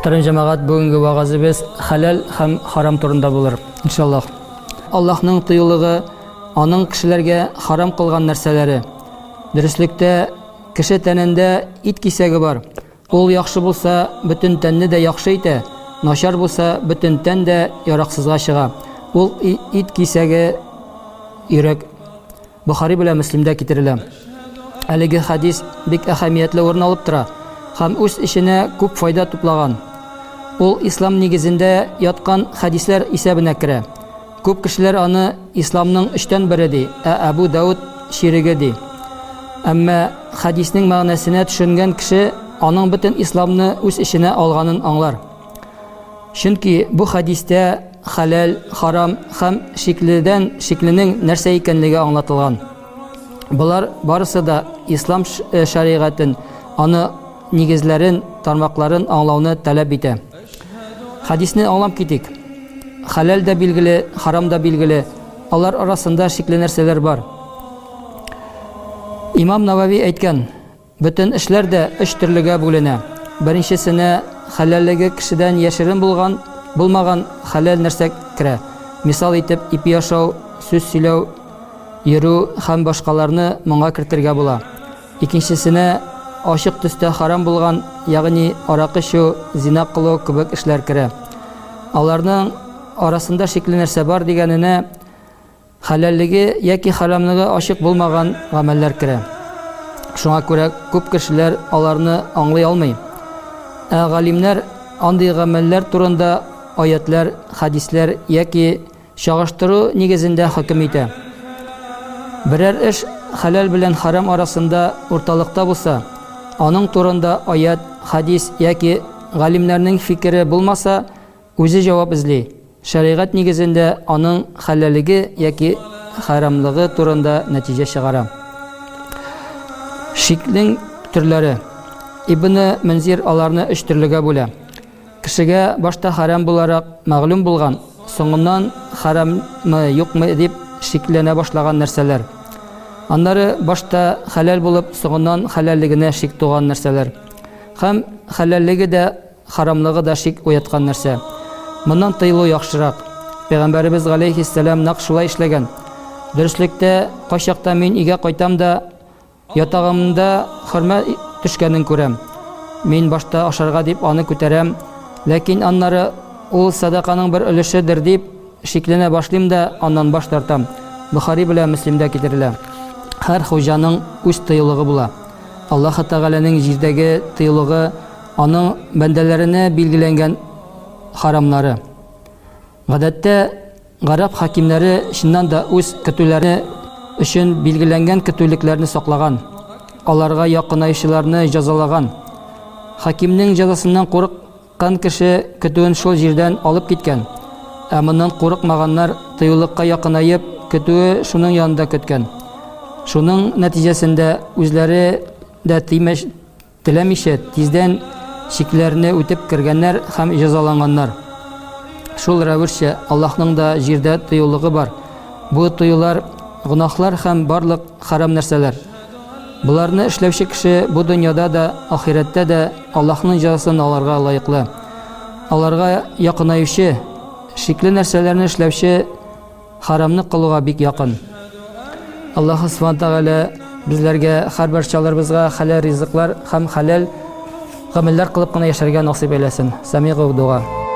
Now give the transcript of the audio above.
Мөхтәрәм җәмәгать, бүгенге вәгазебез хәләл һәм харам турында булыр, иншаллаһ. Аллаһның тыюлыгы, аның кешеләргә харам кылган нәрсәләре. Дөреслектә, кеше тәнендә ит кисәге бар. Ул яхшы булса, бөтен тәнне дә яхшы итә, начар булса, бөтен тән дә яраксызга чыга. Ул ит кисәге йөрәк. Бохари белән Мөслимдә китерелә. Әлеге хәдис бик әһәмиятле урын алып тора һәм үз эченә күп файда туплаган. Ул ислам нигезендә яткан хәдисләр исәбенә керә. Күп кешеләр аны исламның өчтән бере ди, ә Әбу Дауд чиреге ди. Әмма хәдиснең мәгънәсенә төшенгән кеше аның бөтен исламны үз эченә алганын аңлар. Чөнки бу хәдистә хәләл, харам һәм шикледән шикленең нәрсә икәнлеге аңлатылган. Болар барысы да ислам э, шәригатен, аны нигезләрен, тармакларын аңлауны таләп итә. Хәдисне аңлап китик. Хәләл дә билгеле, харам да билгеле. Алар арасында шикле нәрсәләр бар. Имам Навави әйткән, Бөтен эшләр дә өч төрлегә бүленә. Беренчесенә хәләллеге кешедән яшерен булган, булмаган хәләл нәрсә керә. Мисал итеп, ипи ашау, сүз сөйләү, йөрү һәм башкаларны моңа кертергә була. Икенчесенә ачык төстә харам булган, ягъни аракы эчү, зина кылу кебек эшләр керә. Аларның арасында шикле нәрсә бар дигәненә Хәләллеге яки хәрамлыгы ачык булмаган гамәлләр керә. Шуңа күрә күп кешеләр аларны аңлый алмый. Ә галимнәр андый гамәлләр турында аятьләр, хәдисләр яки чагыштыру нигезендә хөкем итә. Берәр эш хәләл белән хәрам арасында урталыкта булса, аның турында аять, хәдис яки галимнәрнең фикере булмаса, Үзе җавап эзли, шәригать нигезендә аның хәләллеге яки хәрамлыгы турында нәтиҗә чыгара. Шикнең төрләре. Ибне Мөнзир аларны өч төрлегә бүлә. Кешегә башта хәрам буларак мәгълүм булган, соңыннан хәраммы, юкмы дип шикләнә башлаган нәрсәләр. Аннары башта хәләл булып, соңыннан хәләллегенә шик туган нәрсәләр. Һәм хәләллеге дә Харамлыгы да шик уяткан нәрсә. Моннан тыелу яхшырак. Пәйгамбәребез галәйһиссәлам нәкъ шулай эшләгән. Дөреслектә, кайчакта мин өйгә кайтам да, ятагымда хөрмә төшкәнен күрәм. Мин башта ашарга дип аны күтәрәм, ләкин аннары ул сәдаканың бер өлешедер дип шикләнә башлыйм да аннан баш тартам. Бохари белән Мөслимдә китерелә. Һәр хуҗаның үз тыюлыгы була. Аллаһы Тәгаләнең җирдәге тыюлыгы Аның бәндәләренә билгеләнгән харамнары. Гадәттә, гарәп хакимнәре чыннан да үз көтүләре өчен билгеләнгән көтүлекләрне саклаган, аларга якынаючыларны җәзалаган. Хакимнең җәзасыннан курыккан кеше көтүен шул җирдән алып киткән, ә моннан курыкмаганнар тыюлыкка якынаеп, көтүе шуның янында көткән. Шуның нәтиҗәсендә үзләре дә тимәч Теләмичә, тиздән чикләрне үтеп кергәннәр һәм җәзаланганнар. Шул рәвешчә, Аллаһның да җирдә тыюлыгы бар. Бу тыюлар, гөнаһлар һәм барлык хәрам нәрсәләр. Боларны эшләүче кеше бу дөньяда да, ахирәттә дә Аллаһның җәзасын алырга лаеклы. Аларга якынаючы, шикле нәрсәләрне эшләүче Харамны кылуга бик якын. Аллаһ Субхану Тәгалә безләргә һәрберчаларыбызга хәләл ризыклар һәм хәләл гамәлләр кылып кына яшәргә насыйп әйләсен. Сәмигъ дуа.